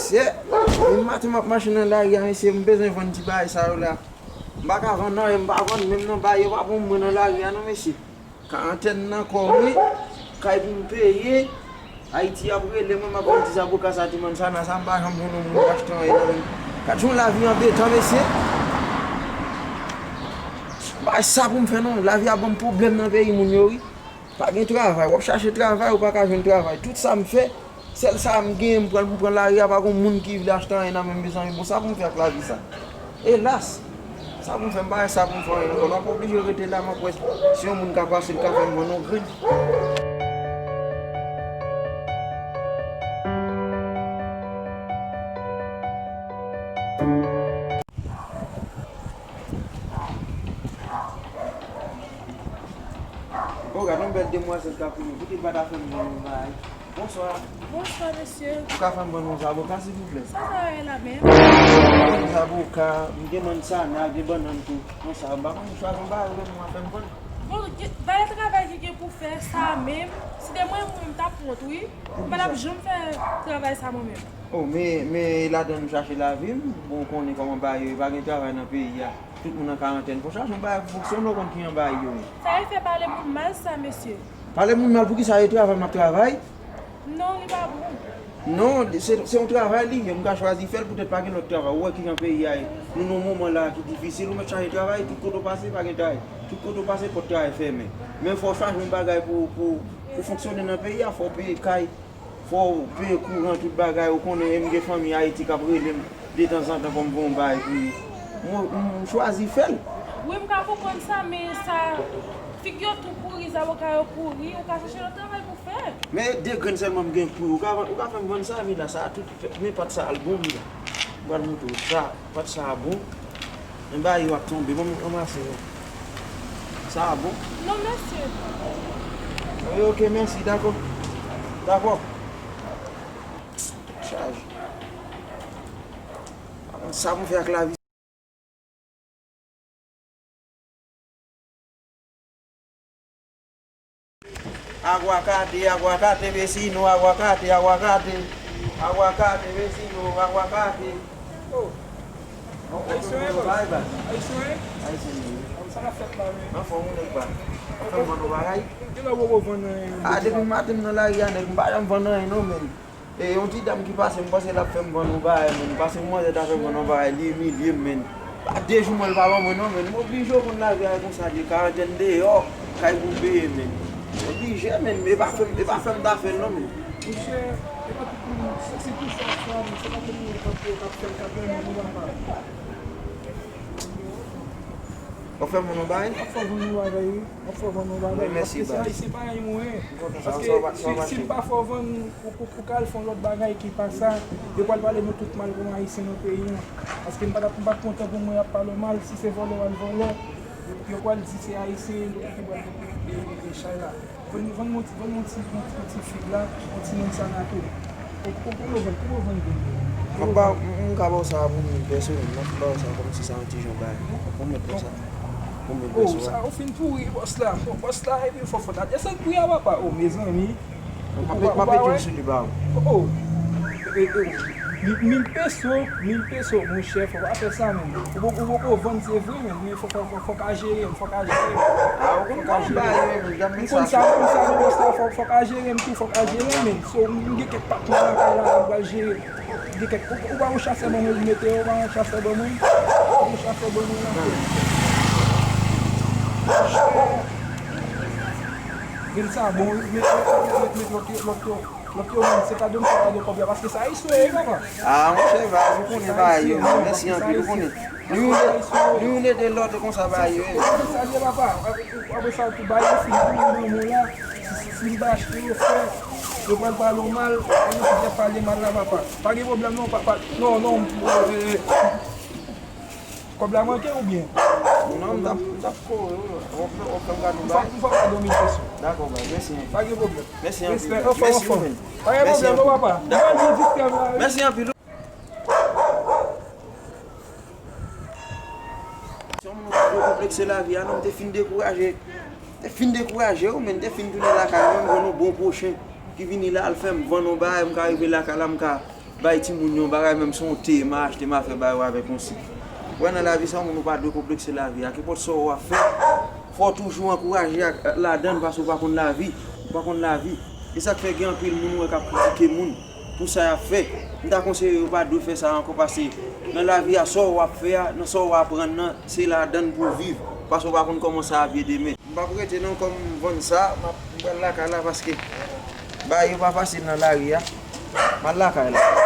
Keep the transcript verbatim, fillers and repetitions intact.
Mesye, depi maten m ap mache nan lari a, mesye, m bezwen vann ti bagay sa yo la. M pa ka vann anyen, m pa vann menm non, bagay yo pa bon pou mwen nan lari a non, mesye. Karantèn nan kò m wi, kay pou m peye. Ayiti ap rele mwen, m ap vann ti zaboka sa, ti manzana sa, m pa janm jwenn yon moun pou achte anyen nan men m. Gad jan lavi anbetan, mesye. M pa sa pou m fè non, lavi a ban m pwoblèm nan peyi moun yo wi. Pa gen travay, w ap chache travay, ou pa ka jwenn travay. Tout sa m fè, sèl sa m genyen, m pran, m pran lari a, pa gen moun ki vle achte anyen nan men m, mezanmi. Bon, sa pou m fè ak lavi sa? Elas! Sa pou m fè, m pa wè sa pou m fè anyen ankò. M ap oblije rete la, m ap wè si yon moun ka pase, l ka fè m vann yon grenn. O, gad yon bèl demwazèl k ap vini. Poutèt pa ta fè m vann yon bagay. Bonswa. Bonswa, mesye. Ou ka fè m vann yon zaboka, silvouplè? Sa sa ye la menm? Yon zaboka, m gen manzana, gen bannann tou. Konsa, m pa konn chwazi yon bagay ou menm ou a fè m vann. Bon, gen, valè travay ki gen pou fè, sa menm. Si de mwen, mwen, m t ap wont, wi. M pa t ap janm fè travay sa mwen menm. O, men, men ladan nou chache lavi, m, bon, ou konnen kòman bagay yo ye, pa gen travay nan peyi a. Tout moun an karantèn. Fò chache yon bagay pou fonksyone, ou konn kijan bagay yo ye. Sa e fè pale moun mal sa, mesye. Pale moun mal poukisa? E travay m ap travay? Non, li pa bon. Non, se, se yon travay li ye. M ka chwazi fè l poutèt pa gen lòt travay. Ou wè kijan peyi a ye. Nou nan yon moman la ki difisil, ou mèt chache travay, tout kote w pase, pa gen travay. Tout kote w pase, pòt travay fèmen. Men fò w chache yon bagay pou, pou, pou fonksyone nan peyi a, fò w peye kay, fò w peye kouran, tout bagay, ou konnen, e m gen fanmi Ayiti k ap rele m detanzantan pou m voye yon bagay pou yo. Mwen, m chwazi fè l. Wi, m ka konprann sa, men sa, figi yo tou pouri, zaboka yo pouri, ou ka chache lòt travay pou fè. Men de grenn sèlman m gen pou ou. Ou ka, ou ka fè m vann sa, men la, sa, tout, men pat sa al bon, men la. M pral montre w sa. Pat sa a bon. Men bagay yo ap tonbe. Ban m ranmase yo. Sa a bon? Non, mèsi. Wi, ok, mèsi, dakò. Dakò. Chaj. Sa pou fè ak lavi. Aguacate, aguacate, vecino, aguacate, aguacate. Aguacate, vecino, aguacate. Oh. Ayisyen, baz. Ayisyen? Ayisyen, wi. Sa k ap fèt la, men? Anfòm, ou nèg ba. Fè m vann yon bagay. Kilè w poko vann anyen? A, depi maten m nan lari a, nèg, m pa janm vann anyen, non, men. E yon ti dam ki pase, m panse l ap fè m vann yon bagay, men. M panse yon manzè ta fè m vann yon bagay, li imilye m, men. Pa de jou mwen, l pa ban mwen, non, men. M oblije, w konn lavi a konsa l ye, karantèn deyò, kay pou m peye, men. M oblije, men. E pa fè m, e pa fè m ta fè l, non, men. Monchè, e pa tout moun, se, se tou sa, sa, men se pa tout moun k ap, k ap fè l, k ap fè l, men nou pa. W ap fè m vann yon bagay? W ap fè vann yon bagay, wi. W ap fè vann yon bagay. Wi, mèsi, baz. Paske se Ayisyen parèy mwen. M kontan sa, sa w pa, sa w pa. Paske si, si m pa fè w vann, ou, ou, ou ka al fè yon lòt bagay ki pa sa, yo pral pale nou tout mal kòm Ayisyen nan peyi an. Paske m pa t ap, m pa t kontan pou mwen y ap pale w mal, si se vòlè w al vòlè, yo, yo pral di se Ayisyen, yo ki pral e, e, e, e chay la. Vann, vann mwen ti, vann mwen ti, mwen ti, mwen ti fig la, mwen ti manzana tou. Ou, ou, ou vann, ou vann grenn. M ap ba, m, m ka ba w sa pou mil pèso, m ap ba w sa kòmsi sa yon ti jan bagay. Pou mil pèso. Pou mil pèso. Oh, sa, ou fin pouri, bòs la. Bòs la, epi fò, fò ta desann pri a, papa. Oh, mezanmi. M ap, m ap mete l sou li ba ou. Oh. E, e, mil, mil peso, mil peso, monchè, fò pa fè sa, menm. Ou poko, ou poko vann, se vre, menm, men fò, fò, fò, fò ka jere m, fò ka jere m. Ah, ou konn kòman bagay yo ye, menm, jan m met sa sou. M konn sa, m konn sa, men bòs la, fò, fò ka jere m tou, fò ka jere m, menm. So, m gen kèk patnè lakay la, m pral jere. M gen kèk, ou, ou pa yon chasè ban mwen, mete yo, ou pa yon chasè ban mwen. Ou pa yon chasè ban mwen, non. Grenn sa bon, wi, met, met, met, met, met lòt yo, lòt yo. Lòt yo menm, se kado m fè kado kòb la, paske sa Ayisyen yo ye, papa. Ah, monchè, baz, ou konnen bagay yo, mèsi anpil, ou konnen. Nou youn ede, nou youn ede lòt, e konsa bagay yo ye. Sa, sa, sa, papa, apre sa, tou bagay yo fini, tou moun nan moun la, si, si, si m pa achte yo, frè, yo pral pale w mal, e nou ki ap pale mal la, papa. Pa gen pwoblèm, non, papa, non, non, eh, eh, kòb la manke oubyen? Non, m t ap, m t ap kore wi. W ap, w ap fè m kado bagay? M fè w kado mil peso. Dakò, baz, mèsi anpil. Pa gen pwoblèm. Mèsi anpil. Respè, anfòm, anfòm. Pa gen pwoblèm, non, papa. Dakò. Mèsi anpil. Si yon moun ap konplekse lavi a, non, m te fin dekouraje. M te fin dekouraje, wi, men m te fin tounen lakay mwen, m jwenn yon bon pwochen ki vini la, l fè m vann yon bagay, m ka rive lakay la, m ka bay timoun yo yon bagay, menm si yon te, m a achte, m a fè ba yo avèk yon sik. Ou wè, nan lavi sa, yon moun ou pa dwe konplekse lavi a. Kenpòt sa w ap fè, fò w toujou ankouraje ak, ladan l, paske w pa konn lavi. Ou pa konn lavi. E sa k fè gen anpil moun ou wè k ap kritike moun pou sa y ap fè. M ta konseye yo pa dwe fè sa ankò, paske nan lavi a, sa w ap fè a, nan sa w aprann nan, se ladan l pou w viv. Paske w pa konn kòman sa ap ye demen. M p ap rete non, kòm m vann sa, m ap, m pral lakay la, paske bagay yo pa fasil nan lari a. M al lakay la.